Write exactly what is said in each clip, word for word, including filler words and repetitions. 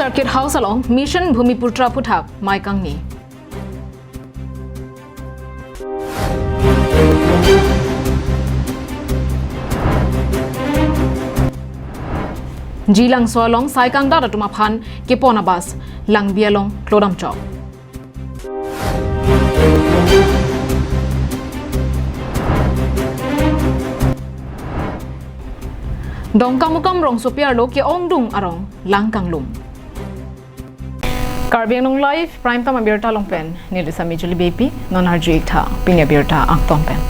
Circuit House along Mission Bhumiputra aphuthak mei kangni. Jilangso along sai kangdat atum aphan kepon a-bus Langbi along klodam chok. Dongkamukam rongsopi arlo ke-ongdung arong lang kanglum. Karbi Anglong Live Prime Time abirta along pen neli Sami Juli Beypi, non arju-ik tha pini abirta angton pen.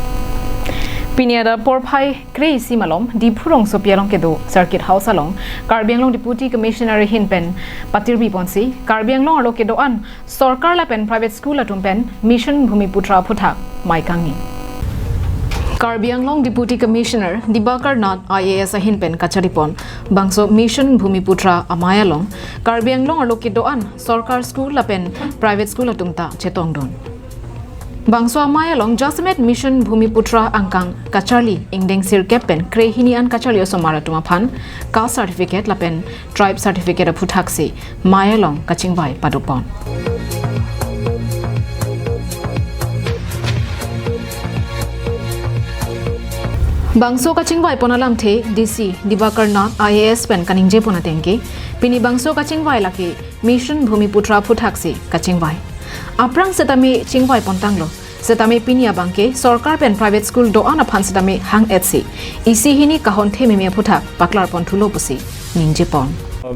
Pini adap porphai kre-isi malom Diphu rongsopi along kedo Circuit House along Karbi Anglong Deputy Commissioner ahin pen patirbi ponsi Karbi Anglong arlo kedo-an sorkar lapen private school atum pen Mission Bhumiputra aphuthak mei kangni. Karbi Anglong Deputy Commissioner Dibakar Nath I A S ahin pen kachari pon bangso Mission Bhumiputra amei along Karbi Anglong arlo kedo-an sorkar school lapen private school atum ta chetongdun. Bangso amei along jasemet Mission Bhumiputra angkang kacharli ingdeng sirkep pen krehini an kacharli osomar atum aphan caste certificate lapen tribe certificate aphuthak si mei along kachingvai padopon. Bangso kachingvai pon alamthe D C Dibakar Nath I A S pen kaningje pon ateng ke, pini bangso kachingvai lake Mission Bhumiputra aphuthak si kachingvai. Aphrang setame chingvai pon tanglo. Setame pini abang ke sorkar pen private school do-an aphan setame hang-et si isi hini kahon thememe aphuthak paklar pon thulo pusi ningje pon.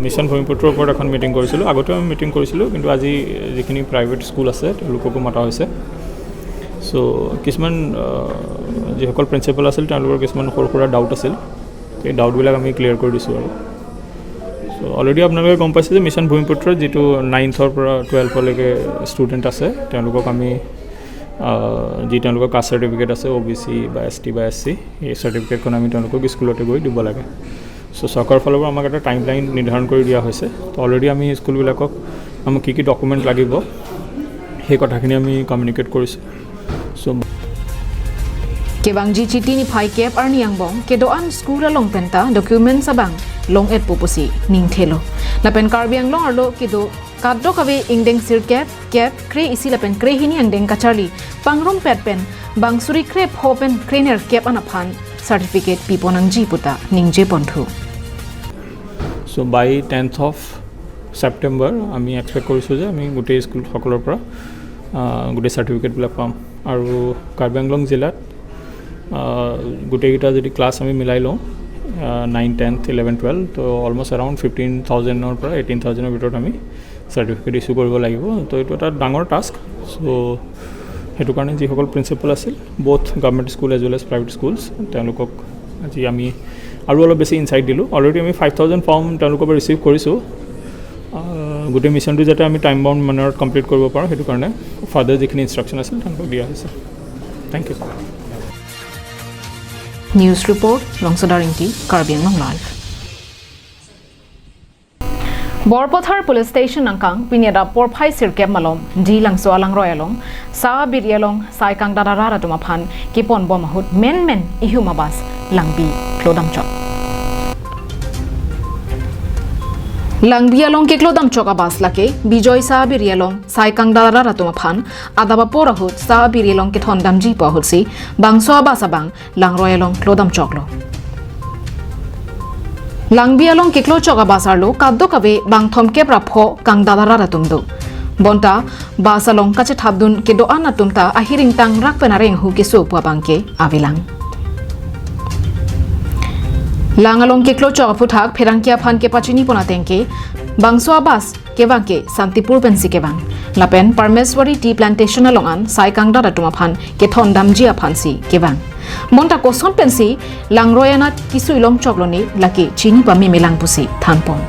Mission ভূমিপুত্ৰৰ ওপৰত এখন মিটিং কৰিছিলোঁ। আগতেও আমি মিটিং কৰিছিলোঁ, কিন্তু আজি যিখিনি প্ৰাইভেট স্কুল আছে তেওঁলোককো মতা হৈছে। চ' কিছুমান আহ, যিসকল প্ৰিন্সিপাল আছিল তেওঁলোকৰ কিছুমান সৰু সুৰা ডাউট আছিল, সেই ডাউটবিলাক আমি ক্লিয়াৰ কৰি দিছোঁ আৰু। চ' অলৰেডি আপোনালোকে গম পাইছে যে মিছন ভূমিপুত্ৰত যিটো নাইনথৰ পৰা টুৱেলভলৈকে ষ্টুডেণ্ট আছে তেওঁলোকক আমি আহ, যি তেওঁলোকৰ কাষ্ট চাৰ্টিফিকেট আছে, অ' বি চি বা এছ টি বা এছ চি, এই চাৰ্টিফিকেটখন আমি তেওঁলোকক স্কুলতে গৈ দিব লাগে। চ' চৰকাৰৰ ফালৰ পৰা আমাক এটা টাইম লাইন নিৰ্ধাৰণ কৰি দিয়া হৈছে। তো অলৰেডি আমি স্কুলবিলাকক আমাক কি কি ডকুমেণ্ট লাগিব সেই কথাখিনি আমি কমিউনিকেট কৰিছোঁ। চ' Kevangji Chiti niphai kep arni angbong kedo-an school along penta documents abang long-etpo pusi ningthelo. Lapen Karbi Anglong arlo kedo kadokave ingdeng sirkep, kep, kre-isi lapen krehini angdeng kacharli pangrumpet pen bang suri krepho pen krenerkep an aphan certificate piponangji puta ningje ponthu. চ' by tenth of September আমি এক্সপেক্ট কৰিছোঁ যে আমি গোটেই স্কুল সকলৰ পৰা আহ, গোটেই চাৰ্টিফিকেটবিলাক পাম। আৰু কাৰ্বি আংলং জিলাত আহ, গোটেইকেইটা যদি ক্লাছ আমি মিলাই লওঁ, নাইন টেন্থ ইলেভেন টুৱেলভ, তো অলমষ্ট এৰাউণ্ড ফিফটিন থাউজেণ্ডৰ পৰা এইটিন থাউজেণ্ডৰ ভিতৰত আমি চাৰ্টিফিকেট ইছ্যু কৰিব লাগিব। তো এইটো এটা ডাঙৰ টাস্ক। চ' সেইটো কাৰণে যিসকল প্ৰিন্সিপাল আছিল, both government school as well as private schools, তেওঁলোকক আজি আমি আৰু অলপ বেছি ইনচাইট দিলোঁ। অলৰেডি আমি ফাইভ থাউজেণ্ড ফৰ্ম তেওঁলোকৰ পৰা ৰিচিভ কৰিছোঁ। আহ, গোটেই মিছনটো যাতে আমি টাইম বাউণ্ড মেনাৰত কমপ্লিট কৰিব পাৰোঁ, সেইটো কাৰণে ফাৰ্ডাৰ যিখিনি ইনষ্ট্ৰাকশ্যন আছিল তেওঁলোকক দিয়া হৈছে। Thank you. News report, Longsodar Ingti, Karbi Anglong Live. Borpathar Police Station angkang pini adap porphai sirkep malom Jilangso alangroi along Sabiri along sai kangdat arat atum aphan keponbom ahut menmen ihum a-bus Langbi klodam chok. Langbi along keklodam chok a-bus lake Bijoy Sabiri along sai kangdat arat atum aphan adap apor ahut Sabiri along kethondamjipo ahutsi bangso a-bus abang langroi along klodam choklo. Langbi along keklo chok a-bus arlo kadokave bang thomkep ra pho kangdat arat atum do. Bonta bus along kachethapdun kedo-an atum ta ahiring tangrak pen areng hu keso pu abang ke avelang. Lang along keklo chok aphuthak pherangke aphan kepachini pon ateng ke bangso a-bus kevang ke Santipur pensi kevang. Lapen Parmeswari Tea Plantation along an sai kangdat atum aphan kethondamji aphansi kevang. Bonta koson pensi langroi anat kesui long choklo ne lake chini pamemelang pusi thanpon.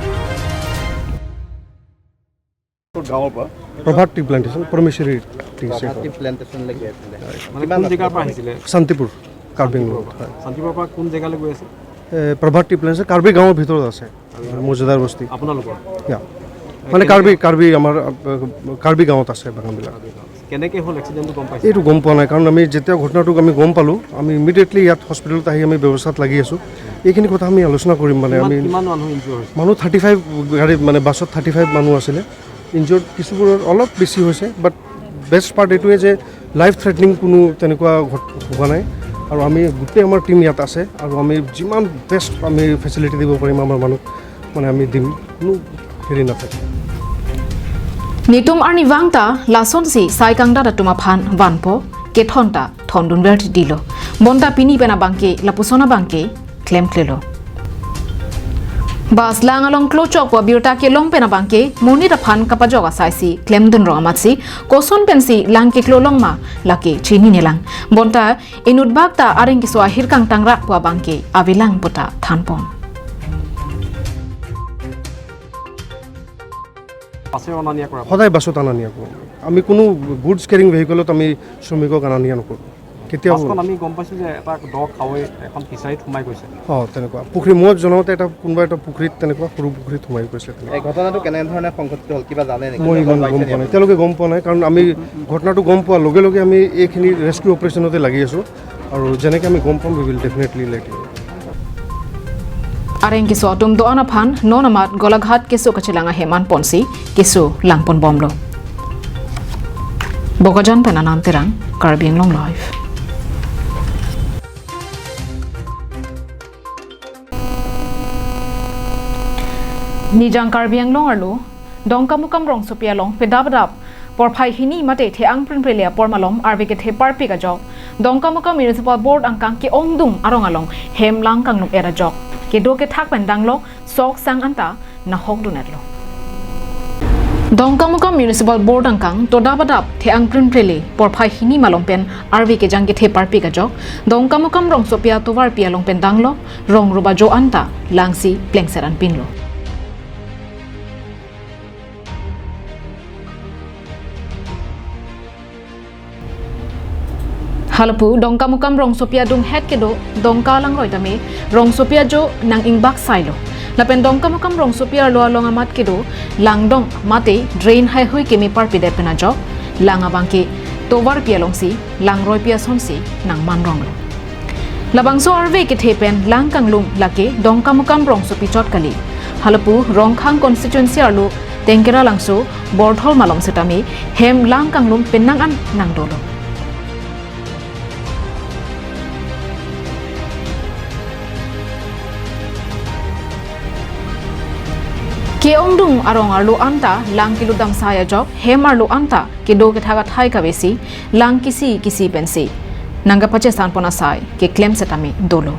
গাঁৱৰ পৰা? প্ৰভাত টি প্লেণ্টেশ্যন, পৰমেশ্বৰী টি আছে। প্ৰভাত টি প্লেণ্টেশ্যনলৈকে আছিলে। মানে কিমান কোন আছিলে? জেগাৰ পৰা আহিছিলে? শান্তিপুৰ, কাৰ্বি আংলং। হয়। শান্তিপুৰৰ পৰা কোন জেগালৈ গৈ আছে? এ, প্ৰভাত টি প্লেণ্টেশ্যন কাৰ্বি গাঁৱৰ ভিতৰত আছে। মৌজাদাৰ বস্তি। আপোনালোকৰ? ইয়া। মানে কাৰ্বি, কাৰ্বি আমাৰ, আহ, কাৰ্বি গাঁৱত আছে বাগানবিলাক। কেনেকে হ'ল এক্সিডেণ্টটো গম পাইছে? এইটো গম পোৱা নাই, কাৰণ আমি যেতিয়া ঘটনাটো আমি গম পালোঁ, আমি ইমিডিয়েটলি ইয়াত হস্পিটেলত আহি আমি ব্যৱস্থাত লাগি আছোঁ। এইখিনি কথা আমি আলোচনা কৰিম, মানে কিমান, আমি কিমান মানুহ ইনজিয়ৰ হৈছে? মানুহ থাৰ্টি ফাইভ, গাড়ীত, মানে বাছত থাৰ্টি ফাইভ মানুহ আছিলে। ইনজিয়ৰ্ড কিছুবোৰৰ অলপ বেছি হৈছে, বাট বেষ্ট পাৰ্ট এইটোৱে যে লাইফ থ্ৰেটনিং কোনো তেনেকুৱা ঘট-, হোৱা নাই। আৰু আমি গোটেই আমাৰ টিম ইয়াত আছে আৰু আমি যিমান বেষ্ট আমি ফেচিলিটি দিব পাৰিম আমাৰ মানুহ, মানে আমি দিম, কোনো হেৰি নাথাকে। Netum arnivang ta lasonsi sai kangdat atum aphan vanpo, kethon ta thondunver dilo. Bonta pini pen abangke lapuson abangke klemklelo. Bus lang along klochok pu abirta kelong pen abangke monit aphan kapajok asaisi klemdun rong amatsi koson pensi lang keklolong ma lake chininelang. Bonta inutbak ta areng keso ahir kangtangrak pu abangke avelang puta thanpon. বাছেৰে অনা নিয়া কৰা? সদায় বাছত অনা নিয়া কৰোঁ। আমি কোনো গুডছ কেৰিং ভেহিকলত আমি শ্ৰমিকক অনা নিয়া নকৰোঁ। কেতিয়াও বাছখন আমি গম পাইছোঁ যে এটা দ খাৱৈ এখন ফিচাৰীত সোমাই গৈছে। অ, তেনেকুৱা। পুখুৰী, মই জনামতে এটা কোনোবা এটা পুখুৰীত, তেনেকুৱা সৰু পুখুৰীত সোমাই গৈছে তেনেকুৱা। এই ঘটনাটো কেনেধৰণে সংঘটিত হ'ল, কিবা জানে নেকি? মই ইমান গম পোৱা নাই। তেওঁলোকে গম পোৱা নাই, কাৰণ আমি ঘটনাটো গম পোৱাৰ লগে লগে আমি এইখিনি ৰেস্কিউ অপাৰেশ্যনতে লাগি আছোঁ। আৰু যেনেকে আমি গম পাম, we will definitely let you know. Areng keso atum do-an aphan non amat Golaghat keso kachelang ahem anponsi keso langponbomlo. Bokajan pen Anand Terang, Karbi Anglong Live. Nijang Karbi Anglong arlo Dongkamukam rongsopi along pedap dap porphai hini mate the-ang prinprele apor malom arve kethe parpik ajok Dongkamukam Municipal Board angkang ke-ongdung arong along hem lang kanglum-et ajok kedo kethak pen danglo sok sang anta nahokdun-etlo. Dongkamukam Municipal Board angkang todap adap the-ang prinprele porphai hini malom pen arve kejang kethe parpik ajok Dongkamukam rongsopi atovarpi along pen danglo rong rup ajo anta langsi plengset anpinlo. Halapu Dongkamukam rongsopi adunghet kedo Dongka langroi tame rongsopi ajo nang-ingbak sailo. Lapen Dongkamukam rongsopi arlo along amat kedo langdong mate drain haihui keme parpidet pen ajok lang abangke tovarpi alongsi langroipi asonsi nangmanronglo. Labangso arve kethe pen lang kanglum lake Dongkamukam rongsopi chot kali. Halapu Rongkhang constituency arlo Tengkera Langso Borthol malom setame hem lang kanglum penang an nangdolo. Ke-ongdung arong arlo anta lang kelutdam sai ajok hem arlo anta kedo kethak athai kavesi lang kisi kisi pensi nangkapachesanpon asai keklem setame dolo.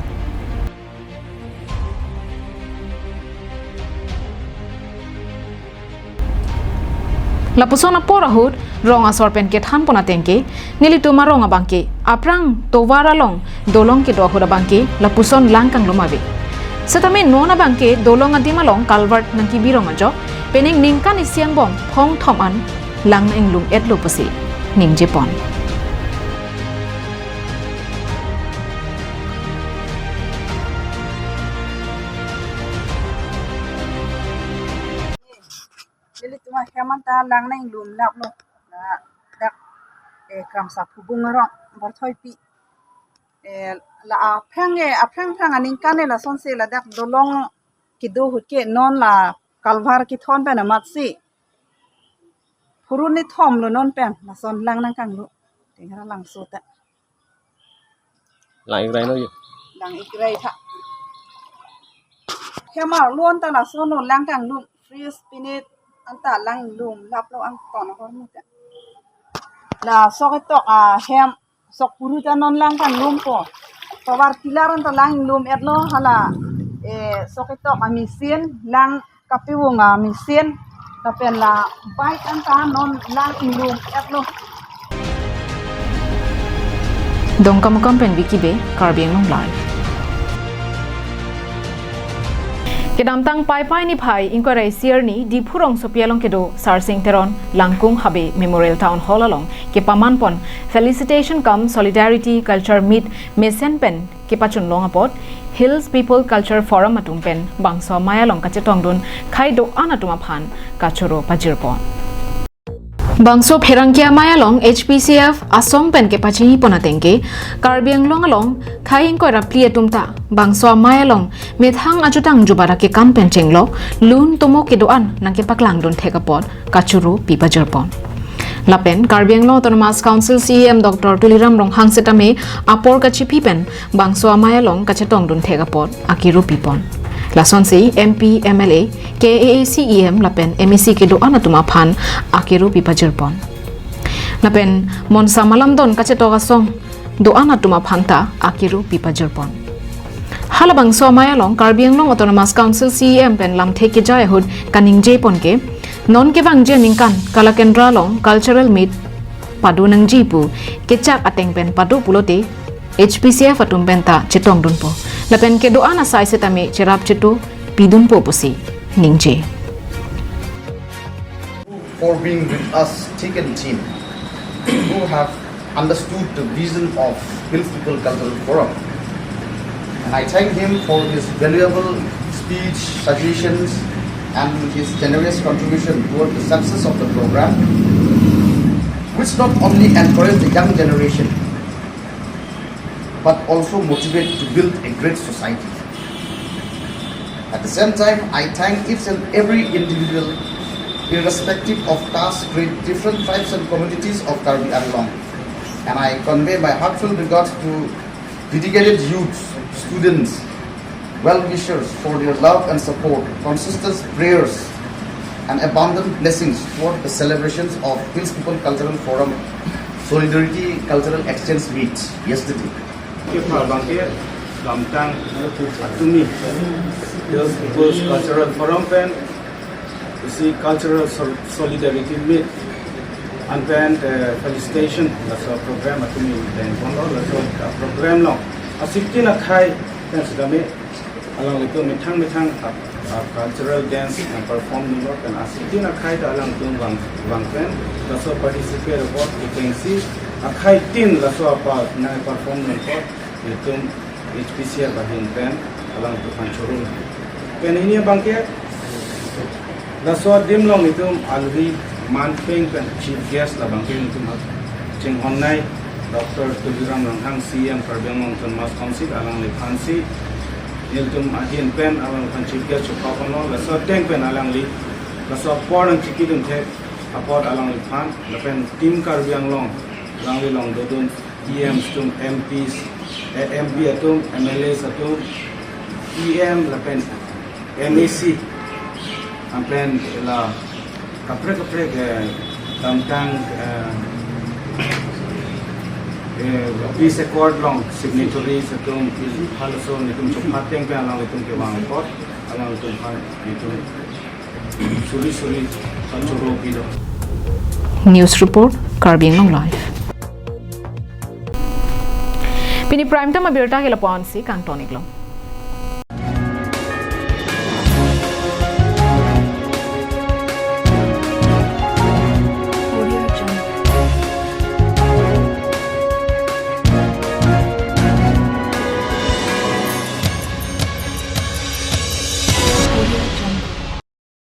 Lapuson apor ahut rong asor pen kethanpon atengke nelitum arong abangke aphrang tovar along dolong kedo ahut abangke lapuson lang kanglum ave. Setame non abangke dolong adim along culvert nangkebirong ajok penang ningkan isi angbong phongthom an lang nang-inglum-etlo pusi ningjepon. Nelitum ahem anta lang nang-inglum laplo. Ladak, eh, Kramsa Phubung arong Borthoipi. Eh, la aphrang, eh, aphrang phrang aningkan, eh, lasonsi ladak dolong kedo ahut ke non la culvert kethon pen amatsi phurun nithom lo non pen lason lang nang kanglum. Tengkera Langso ta. Lang-ikrai lo yo. Lang-ikrai tha. Hem arlo anta lason lo lang kanglum. Fridge pinit anta lang-inglum laplo, angton ahormu ta. La sok ketok ahem, sok puru ta non lang kanglumpo. Tovar pillar anta lang-inglum-etlo hala, eh, sok ketok a-machine, lang kapevung a-machine, lapen la bike anta non lang-inglum-etlo. Dongkamukam pen Vicky Bey, Karbi Anglong Live. Kedamtang Paipai niphai ingkoi ra isi arni Diphu rongsopi along kedo Sarsing Teron Langkung Habe Memorial Town Hall along kepaman pon Felicitation cum Solidarity Culture Meet mesen pen kepachun long apot Hills People Culture Forum atum pen bangso amei along kachetongdun khei do-an atum aphan kachoro pajir pon. Bangso pherangke amei along H P C F asong pen kepachini pon ateng ke Karbi Anglong along khei ingkoi ra phli atum ta bangso amei along methang ajutang jubat akekam pen chenglok lun tomo kedo-an nangkepaklang dun thek apot kachoro pi pajir pon. Lapen Karbi Anglong Autonomous Council C E M Doctor Tuliram Ronghang setame apor kachipi pen bangso amei along kachetongdun thek apot akero pi pon. Lasonsi M P, M L A, K A A C E M lapen M A C kedo-an atum aphan akero pi pajir pon. Lapen monsa malam don kachetok asong do-an atum aphan ta akero pi pajir pon. Halabangso amei along Karbi Anglong Autonomous Council C E M pen lamthe kejai ahut kaningje pon ke non kevangji aningkan Kalakendra along Cultural Meet pado nangji pu kechak ateng pen pado pulote H P C F atum pen ta chetongdunpo. Lapen kedo-an asai setame cherap chetu pidunpo pusi ningje. For being with us thick and thin, who have understood the vision of Hills People Cultural Forum. And I thank him for his valuable speech, suggestions, and his generous contribution toward the success of the program, which not only encourage the young generation, but also motivate to build a great society. At the same time, I thank each and every individual, irrespective of caste, creed, different tribes and communities of Karbi Anglong. And I convey my heartfelt regards to dedicated youths, students, well-wishers for their love and support, consistent prayers, and abundant blessings for the celebrations of Hills People Cultural Forum Solidarity Cultural Exchange Meet yesterday. Kepha abangke damtang atumi Hills People's Cultural Forum pen isi Cultural Sol- Solidarity Meet an pen eh, felicitation laso program atumi pen kono laso program along asik tin akhei pen setame alanglitum methang methang a, a cultural dance nangperform dunlo pen asik tin akhei ta alangtum vang vang pen laso participate apot kechengsi akhei tin laso apa nangperform dunlo itum H P C F ahin pen alangtum aphan choro. Pen hini abangke laso adim along itum alwi manpeng pen chief guest labangke itum chinghonnei Doctor Tuliram Ronghang C E M Karbi Anglong Autonomous Council alangliphansi nelitum ahin pen alangliphan chief guest chokha ponlo laso ateng pen alangli laso apor nangchipidun thek apot alangliphan lapen Team Karbi Anglong alangli along dodun E Ms atum, M Ps, eh, M P atum, M L As atum, E M lapen M A C lapen la kaprek kaprek eh, damtang eh, eh, peace accord along signatories atum halaso nelitum chokha ateng pen alanglitum kevang apot alanglitum aphan nelitum suri suri kachoro pilo. News report, Karbi Anglong Live. Pini prime time abirta ke lapu-an si kangton-iklo.